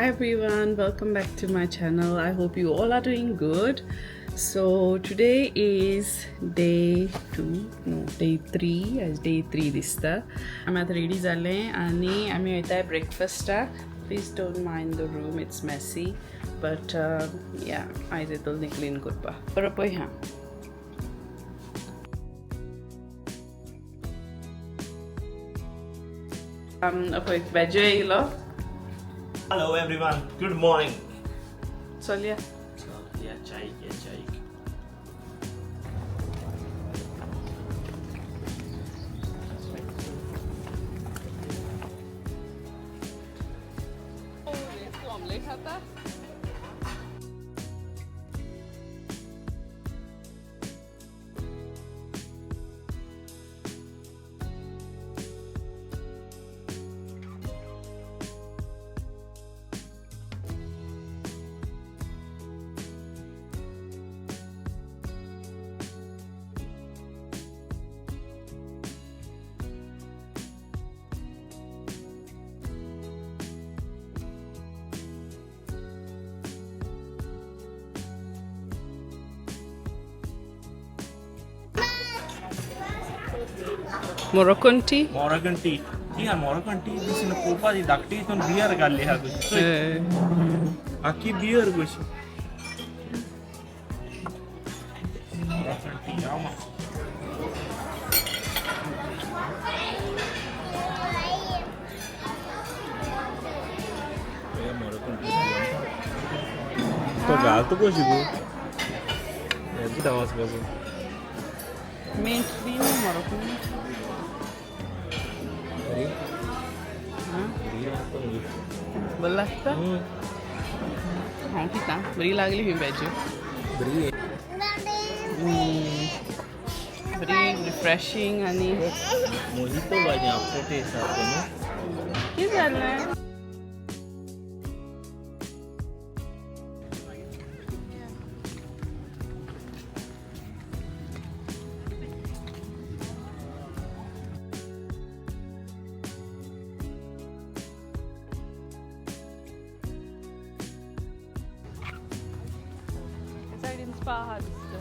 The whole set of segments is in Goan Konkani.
Hi everyone, welcome back to my channel. I hope you all are doing good. So today is day 2, no, day 3, as day 3 दिसता. आमी आतां रेडी जाले आनी आमी वयताय ब्रेकफास्टाक. Please don't mind the room, it's messy, but yeah, आयज येतलो क्लीन करपाक. बरो पळय हा. पळय वेजय येयलो. Hello everyone, good morning. चलया. Yeah, chai, yeah, chai. Omelette खाता. Moroccan tea. Moroccan tea. Yeah, Moroccan tea. This in Copa di dakti itun beer galle ha kuch. Aki beer kuch. Moroccan tea. Ama. Yeah, Moroccan tea. To gal to kuch go. Yeah, kita was bazu. Mint tea Moroccan. बरं लागता. हांव पिता, बरी लागली ही वेज, बरी रिफ्रेशींग आनी मोहितो भाजी आफ्टर टेस्ट आसता न्हू. कितें जालें? सायडीन स्पा आहा दिसता.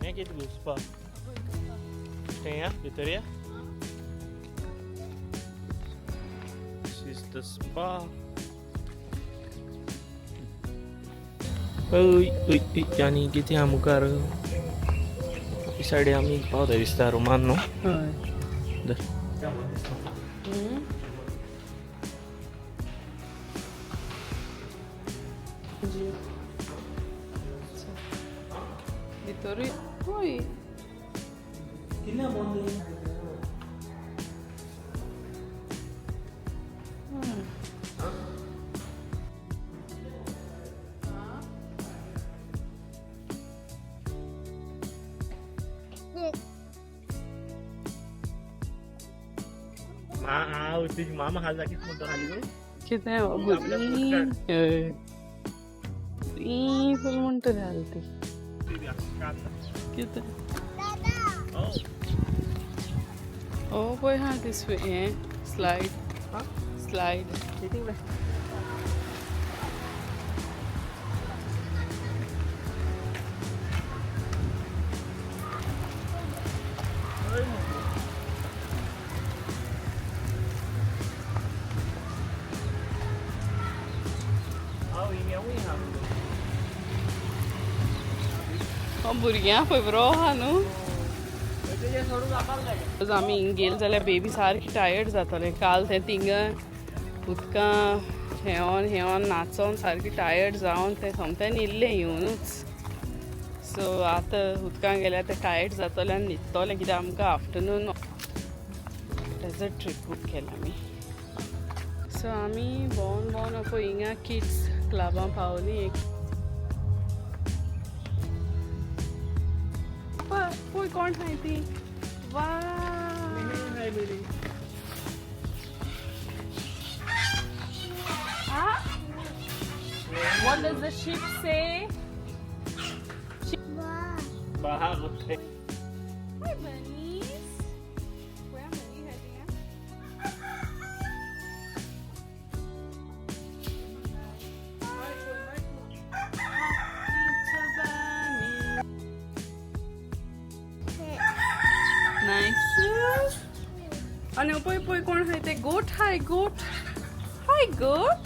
हें कितें गो स्पा? थंय या भितर या. This is the spa. ओय ओय ओय आनी कितें आहा मुखार? ही सायडीन आमी पावता दिसता रुमान न्हू. हय. धर. भितरूय हय. मा तुजी मामा खाली कितें म्हणटा खाली गो? कितें भुरगीं हय फूल म्हणटा घाल ती कितें. ओ पळय हा this way हें स्लायड स्लायड. भुरग्यां पळय बरो आहा न्हू. आमी हिंग गेले जाल्यार बेबी सारकी टायर्ड जातले. काल तें थिंगा उदकां हेवन हेवन नाचोन सारकी टायर्ड जावन तें सोमतें न्हिदलें येवनूच. सो आतां उदकां गेल्यार तें टायर्ड जातलें आनी न्हिदतलें कित्याक आमकां आफ्टरनून डेजर्ट ट्रीप बूक केला आमी. सो आमी भोंवन भोंवन पळय हिंगा किड्स क्लबां पावलीं. एक पळय कोण खाय ती. वा Hi Lily. What does the sheep say? Baha. Hi bunnies. Where am I heading? Little bunny. Nice. અને પોય પોય કોણ હોય તે goat. Hi goat, hi goat,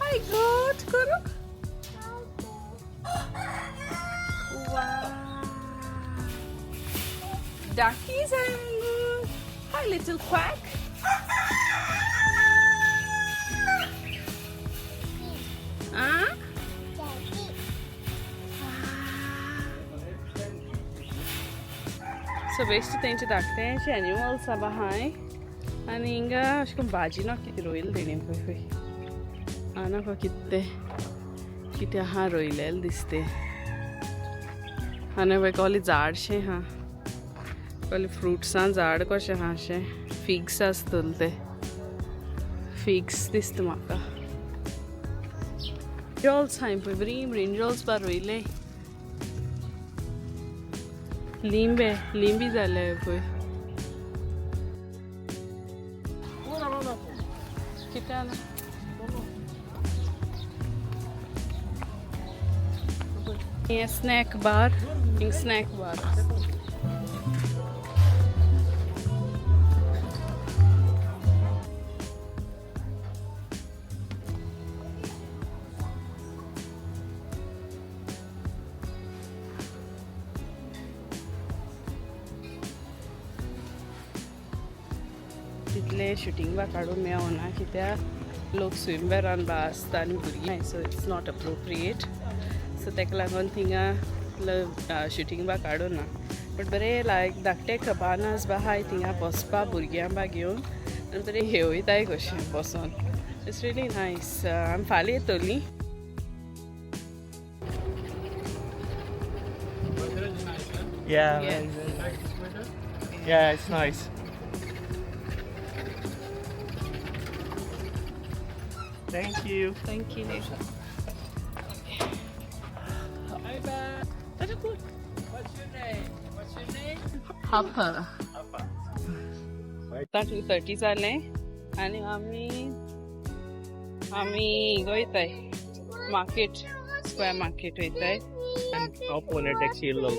hi goat કરો. Wow. Duckies and hi little quack. Ah? So best तेंचे धाकटे अशे एनिमल्स आहा हाय आनी हिंगा अशें करून भाजी ना कितें रोयलें तेणी पळय पळय आनी कितें कितें आहा रोयलेलें दिसते. आनी पळय कसलें झाडशें आहा, कसलें फ्रुट्सां झाड कशें आहा अशें फिग्स आसतले ते फिग्स दिसता म्हाका. ब्रिंजॉल्स आहाय पळय बरीं ब्रिंजॉल्स बा रोयले. लिंबे लिंबी जाले पळय. कितें जालें? हें स्नॅक बार, हिंग स्नॅक बार. तितले शुटींग बा काडूंक मेळना कित्याक लोक स्विमवेरान बा आसता आनी भुरगीं, so it's not appropriate. So ताका लागून थिंगा शुटींग बा काडूं ना. बट बरें लायक धाकटे कबानास बा आहाय थिंगा बसपा भुरग्यां बा घेवन आनी बरें हेवयताय कशें बसोन. It's really nice. आमी फाल्यां येतलीं. Yeah. Yeah. Yeah, it's nice. Thank you. Thank you. Bye bye. What's your name? What's your name? Hopper. Appa. आतां 2:30 जालें आनी आमी आमी वयताय मार्केट, स्क्वेअर मार्केट वयताय. हांव पोने टॅक्सी येयल्लो.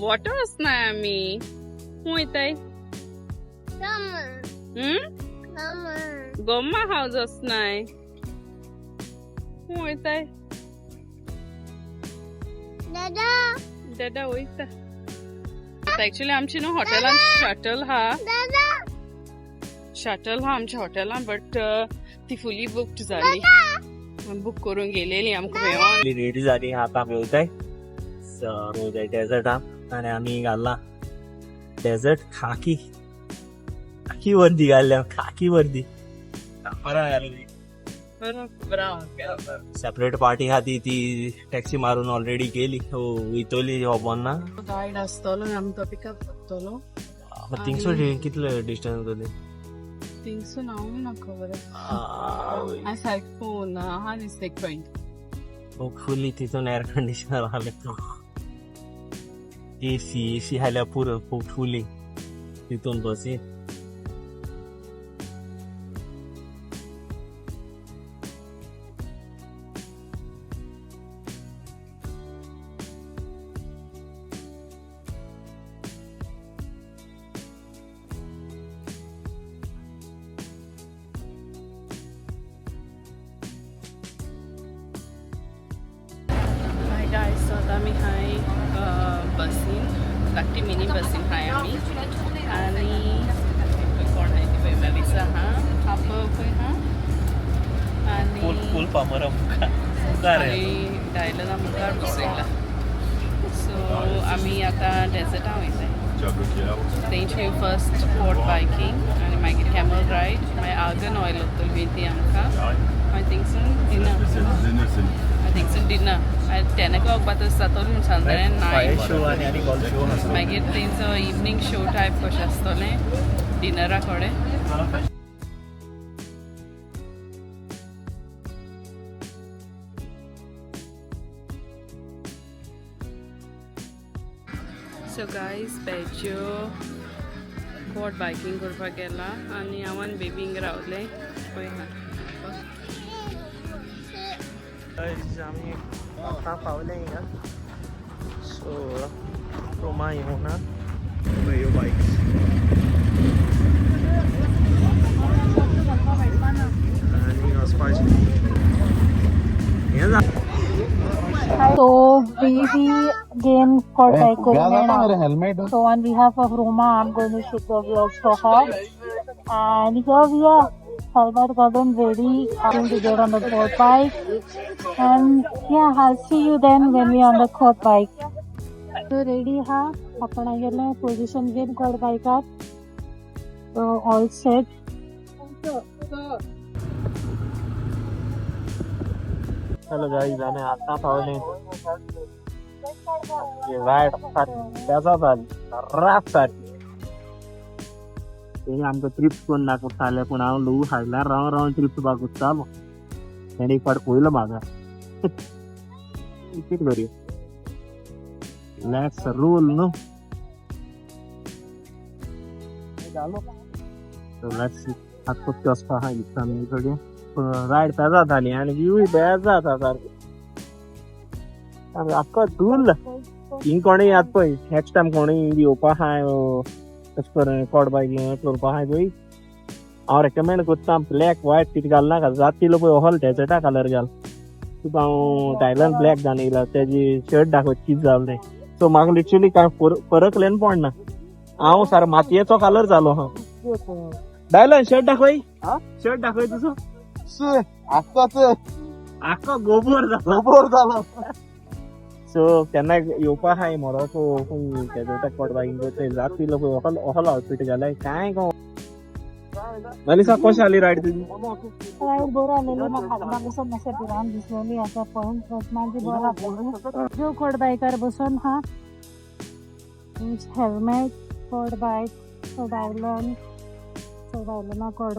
वॉटर वचनाय आमी. खूंय वयताय? गोम्मा हावज वचनाय. खूंय वयताय? दादा वयता. एक्चुअली आमची न्हू हॉटेलान शटल हा, शटल हा आमच्या हॉटेलान, बट ती फुली बुक्ड जाली, बूक करून गेलेली आमकां मेळोन. रेडी जाली आतां आमी वयताय. सो वयताय डेजर्टान आनी आमी घाल्ला डेजर्ट खाकी खाकी वर्दी घाल्ल्या, खाकी वर्दी बरं घाल्ली. सेपरेट पार्टी आहा ती ती टॅक्सी मारून ऑलरेडी गेली. हो वयतली खबर ना. गायड आसतलो आनी आमकां पिकअप करतलो. थिंगसो कितले डिस्टन्स जातली? थिंगसून हांव ना खबर, हांवें सारकें पळोवना आहा दिसता एक पॉयंट. होपफुली तितून एअर कंडिशनर आसले, एसी एसी आसल्यार पुरो. होपफुली तितून बसीन. हाय गायस, सो आतां आमी हाय बसीन, धाकटी मिनी बसीन हाय आमी. आनी कोण आहाय ती पळय मेलिसा आहा, हाप पळय आहा. फूल आनी फूल फामर मुखार मुखार. आनी डायलना मुखार बसयला. सो आमी आतां डेजर्टां वयताय. तेंचे फर्स्ट बोट बायकींग आनी मागीर कॅमल रायड, मागीर आर्गन ऑयल वतली ती आमकां, मागीर थिंगसून डिनर, मागीर थिंगसून डिनर. 10 o'clock पातून जातलो म्हूण सांगतलें 9. शो आनी आनी कॉल शो आसा. मागीर तेंचो इवनींग शो टायप कशें आसतलें डिनरा कडेन. सो गायज बेजो क्वाड बायकींग करपाक गेला आनी हांव आनी बेबी हिंगा रावलें पळय. आमी आतां पावले हिंगा. सो रोमा येवना ह्यो बायक्स आनी वचपाचें हें जा. So we again got bike going. Helmet. So on behalf of Roma, I'm going to shoot the vlog for her. And here we are, Helmet gotten ready, going to get on the quad bike. And yeah, I'll see you then when we are on the quad bike. So ready ha, आपण गेले पोझिशन घेऊन quad bike आत. So all set. Hello guys, आमी आतां पावले. रायड बेजा जाली, रात सारकी. तेणी आमकां तृप्त करून दाखयताले, पूण हांव ल्हवू हाडल्यार रावन रावन तृप्त भागोतालो. तेणी एक फावट पळयलो म्हाका. कितें करूं, let's role न्हू. सो let's आतां परते वचपा आहा दिसता आमचे कडेन. पूण रायड बेजार जाली आनी व्यूय बेजार जाता सारको. आख्खो धुल्ल. हिंग कोणूय आतां पळय नेक्स्ट टायम कोणूय येवपा आहाय तशें करून क्वाड बायक करपा आहाय पळय, हांव रेकमेंड करता ब्लॅक व्हायट कितें घालनाका. जात तिलो पळय व्हल डेजर्टा कलर घाल. तुका हांव डायलन ब्लॅक घालून येयला, तेजी शर्ट दाखय कितें जालें तें. सो म्हाका लिटरली कांय फरक लेन पडना. हांव सार मातयेचो कलर जालो हांव. डायलन शर्ट दाखय, शर्ट दाखय तुजो. आताच आख्खो गोबोर जालो. गोबोर जालो. सो केन्ना येवपा आहाय मोरोको डेजर्टा क्वाड बायकींग करता जात तिलो पळय व्हल व्हल आउटफीट घालाय कांय गो. मलिसा, कशी आली रायड तुजी? रायड बरं आलेली. म्हाका म्हाका मातशें भिरांत दिसलेली आसा पळोवन, बट मागीर बरो आसलेली. जो क्वाड बायकार बसून हा, helmet, quad bike, so Dylan, so डायलना क्वाड.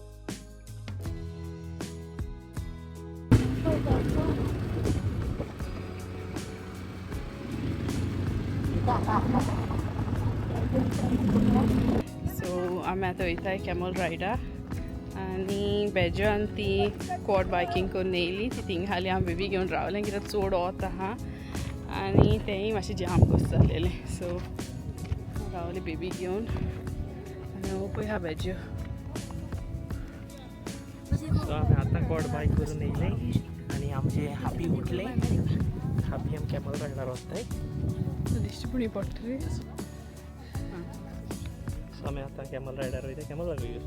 सो आमी आतां वयताय कॅमल रायडा आनी बेजो आनी ती क्वाड बायकींग करून येयली. ती थिंगा हाली हांव बेबी घेवन रावलें कित्याक चड वत आहा आनी तेंय मातशें जाम कशें जालेलें. सो रावलें बेबी घेवन आनी हो पळय हा बेजो. सो आमी आतां क्वाड बायक करून येयले आनी आमचे हापी उठले. हापी आमी कॅमल रायडार वचताय. दिश्टी पुणी पडटा रे. सो आमी आतां कॅमल रायडार वयता. Camel rider.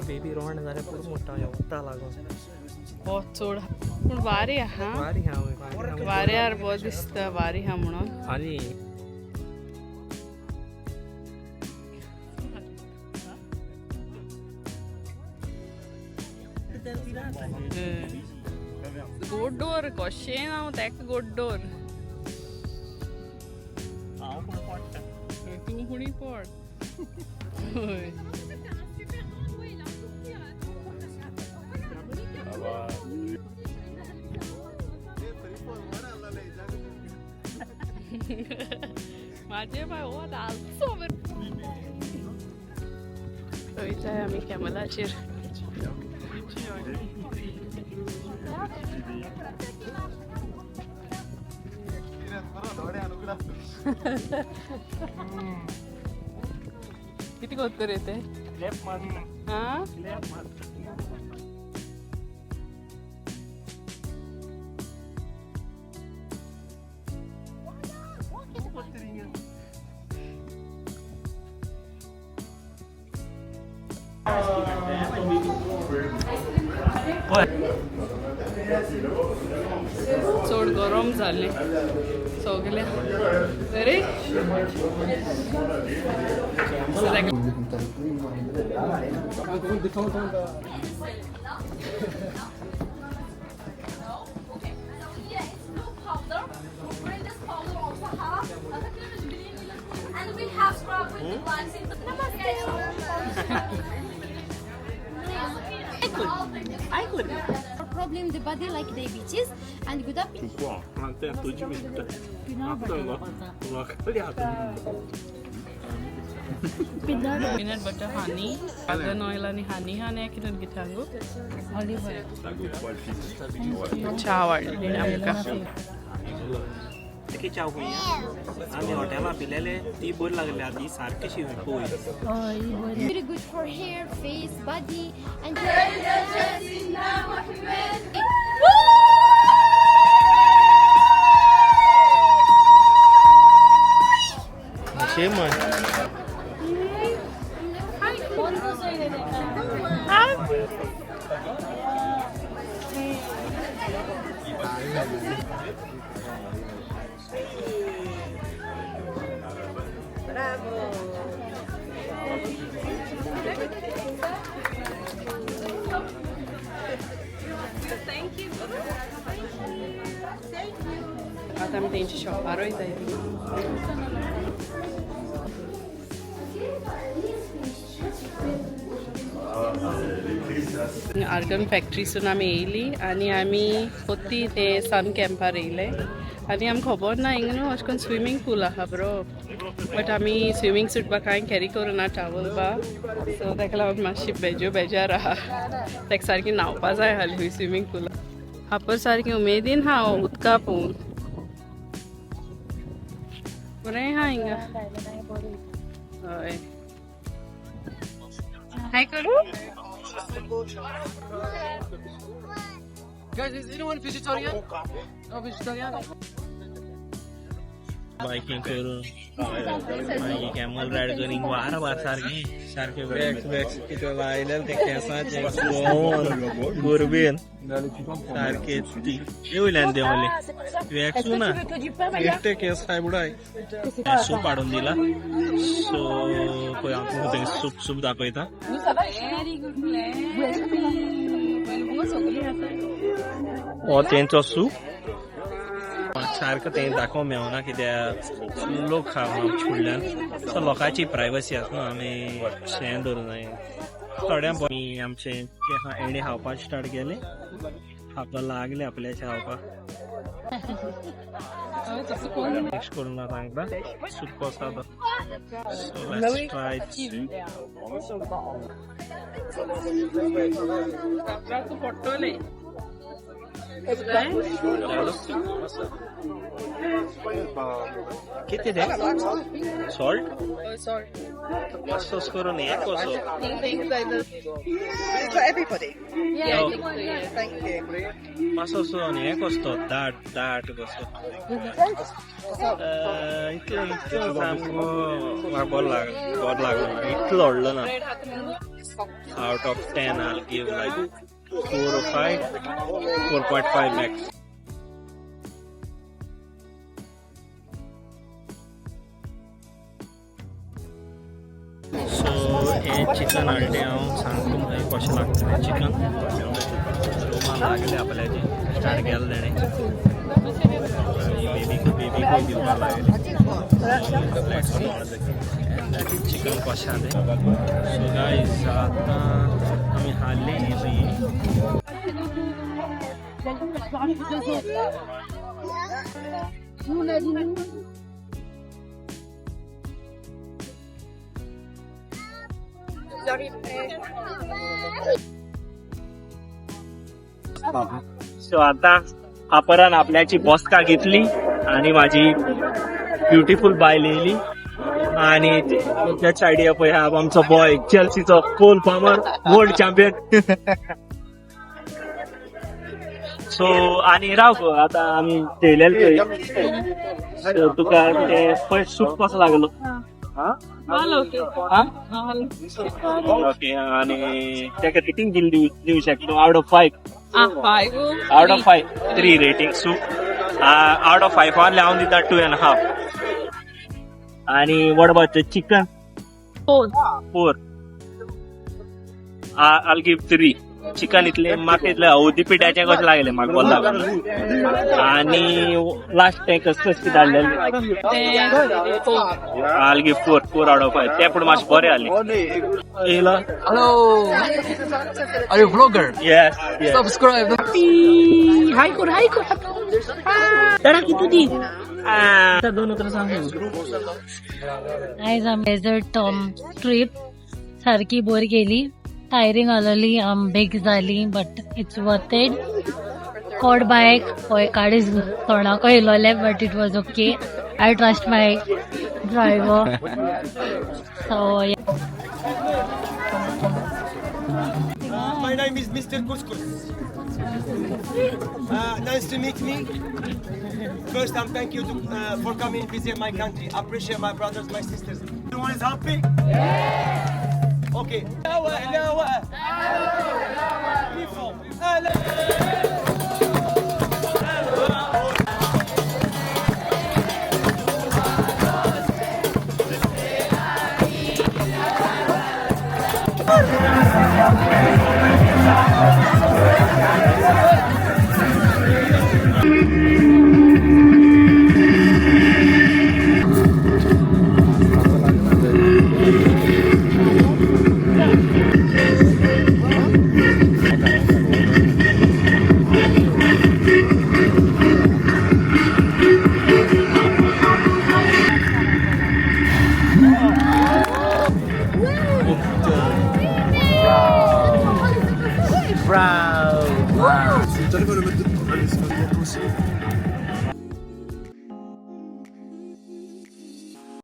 Baby रोंड जाल्यार पुरो मोठा वता लागून. वत चड पूण वारें आहा. वारी आहा वारी आहा. वाऱ्यार बरो दिसता, वारी आहा म्हणून. आनी गोड्डोर कशें ना तेका गोड्डोर. हांव पूण पडटा. तूं पुणी पड. हय. माझे बाय हो आलचो वयताय आमी कॅमलाचेर. किती कोत्तर येते. लेप मार. हा. लेप मार. चड गरम जालें सगळें. अरे. And we have scrub with the glycine. Namaste. Problem the body like diabetes and good up. Peanut butter honey, argan oil आनी हनी आनी कितें कितें च्या वाडली आमकां. की च्या पळय आमी हॉटेलां पिलेले ती बरी लागली आतां ही सारकी शी पळय. Very good for hair, face, body and Shame. आतां आमी तेंच्या शॉपार वयताय. आर्गन फॅक्ट्रीसून आमी येयली आनी आमी पोत्ती ते सन कॅम्पार येयले आनी आमकां खबर ना हिंगा न्हू अशें करून स्विमींग पूल आहा बरो, बट आमी स्विमींग सूट बा कांय कॅरी करूं ना टावल बा, सो ताका लागून मातशी बेजो बेजार आहा. ताका सारकी न्हांवपा जाय आसली स्विमींग पुला. हापर सारकी उमेदीन हा उदका पळोवन बरें हा हिंगा. हय हाय करू. Guys, is anyone vegetarian? No vegetarian? Biking करून मागीर कॅमल रायड करून वार वार सारकी सारके वॅक्स वॅक्स कितें लायलें ते केंसाचें भोंवन गोरबेन सारके ती येवल्यान देंवले वॅक्स ना एकटे केंस खाय बुडाय. सूप हाडून दिला. सो पळय हांव तुमकां तें सूप सूप दाखयता. हो तेंचो सूप सारको तें दाखोवंक मेळना कित्याक लोक आहा फुडल्यान, सो लोकांची प्रायवसी आसा न्हू, आमी शें धरूं जाय थोड्या. आमी आमचे एणे खावपाक स्टार्ट केले, खावपाक लागले आपल्याचे खावपाक. नेक्स्ट करून ना सांगता सूप कसो आसा. So let's try. पडटले. कितें तें सॉल्ट मातसोच करून हें कसो. For everybody. Thank you. मातसो असो हें कसो तो दाट दाट कसो इतलो इतलो सामको म्हाका बरो लाग बरो लागलो इतलो व्हडलो ना. Out of 10 I'll give like 4 or 5, 4.5 max. So हें चिकन हाडलें हांव सांगता तुमकां कशें लागतलें चिकन. रोमान लागलें आपल्याचें स्टार्ट केलें तेणें आनी बेबीक बेबीकूय दिवपाक लागलें. चिकन कशें आहा तें. सो गायज आतां आमी हाडलें हें पळय. सो आता खापरान आपल्याची बसका घेतली आणि माझी ब्युटिफुल बायल येयली आणि त्या सायडी पळय हा आमचो बॉय चेल्सीचो Cole Palmer world champion. So आणि राव गो आता आमी जेयलेले पळय. So, तुका ते फर्स्ट सूप कसो लागलो? हा हा ओके. आणि ताका रेटिंग दिली दिवं शकतो out of 5? 5. Out of 5 3 rating soup. Out of 5 हांव दिता 2.5. आणि what about the chicken? Four. 4. I'll give 3. Chicken इतले म्हाका इतले हळदी पिठाचें कशें लागलें म्हाका बरें लागलें. आनी लास्ट तें कसं कसं धाडलेलें. I'll give 4 out of 5. ते पूण मातशें बरें जालें. येयलो. Hello. Are you vlogger? Yes. Subscribe. हाय कर, हाय कर. दादा कितू दी दोन उतरां सांग. आयज आमी डेझर्ट ट्रीप सारकी बोर केली, टायरिंग आलोली, आम बेग जाली, but it's worth it. Quad bike होय काडीच तोंडाक येयलोले, but it was okay. I trust my driver, so. My name is Mr. Couscous. Nice to meet me. First, I'm thank you for coming visit my country. I appreciate my brothers, my sisters. Everyone is happy? Yeah. Okay.